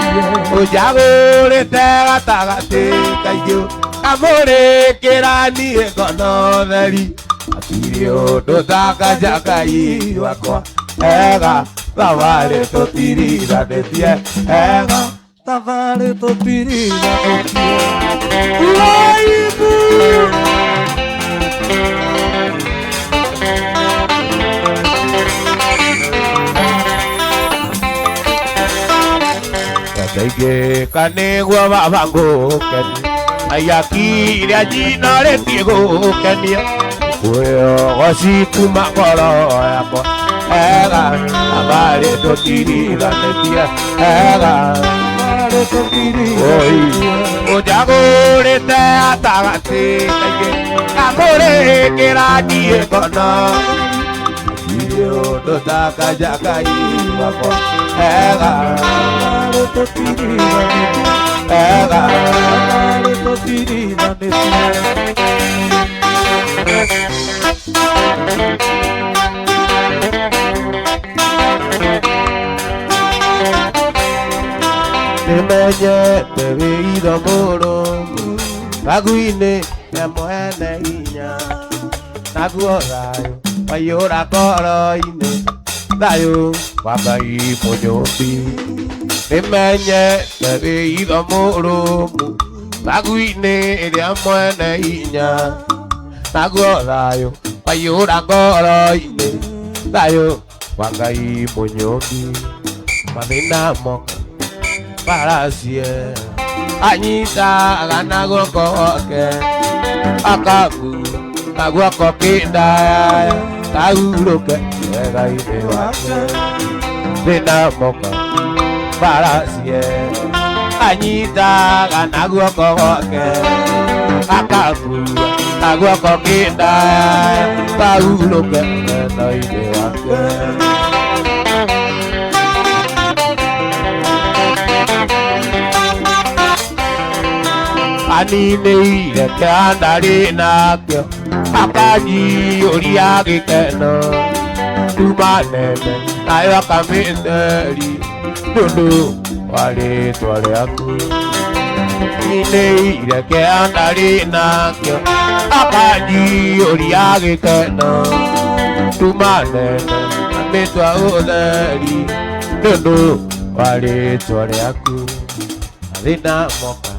Ũnjagũrĩte gatagatĩ kaingĩ kamũrĩkĩra niĩ ngono theri hatirĩ ũndũ tanganja Ngai wakwa ega thabarĩ tũtiriganĩtie ega. Thabarĩ tũtiriganĩtie. Waibu. Ndaingĩka nĩguo baba ngũkenie aiakire njinarĩtie gũkenia kwĩogoci kuma ngoro yakwa ega thabarĩ tũtiriganĩtie ega. Thabarĩ tũtiriganĩtie. Ũnjagũrĩte gatagatĩ kaingĩ kamũrĩkĩra niĩ ngono hatirĩ ũndũ tanganja Ngai wakwa ega. Thabarĩ tũtiriganĩtie. Ega. Thabarĩ tũtiriganĩtie. Nĩmenyete wĩitho mũrũmu ragu-inĩ ya mwene hinya naguo thayũ waiyũra ngoro-inĩ thayũ wa Ngai mũnyũmbi. Nĩmenyete wĩitho mũrũmu ragu-inĩ ĩrĩa mwene hinya naguo thayũ waiyũra ngoro-inĩ thayũ wa Ngai mũnyũmbi. Mathĩna moka paracie anyitaga na guoko gwake akangua na guoko kĩndaya kahurũke wega-inĩ wake. Thĩna moka paracie anyitaga na guoko gwake akangua na guoko kĩndaya kahurũke wega-inĩ wake. Aninĩire kĩrĩa ndarĩ nakĩo akanjiyũria gĩkeno nduma nene nayo akamĩtheri nĩũndũ wa rĩtwa rĩaku. Aninĩire kĩrĩa ndarĩ nakĩo akanjiyũria gĩkeno nduma nene amĩtua ũtheri nĩũndũ wa rĩtwa rĩaku. Mathĩna moka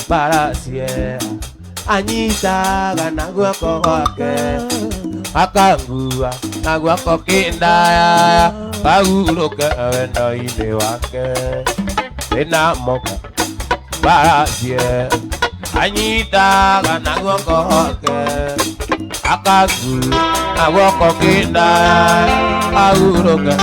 paracie anyitaga na guoko gwake akangua na guoko kĩndaya kahurũke wendo-inĩ wake. Thĩna moka paracie anyitaga na guoko gwake akangua na guoko kĩndaya kahurũke.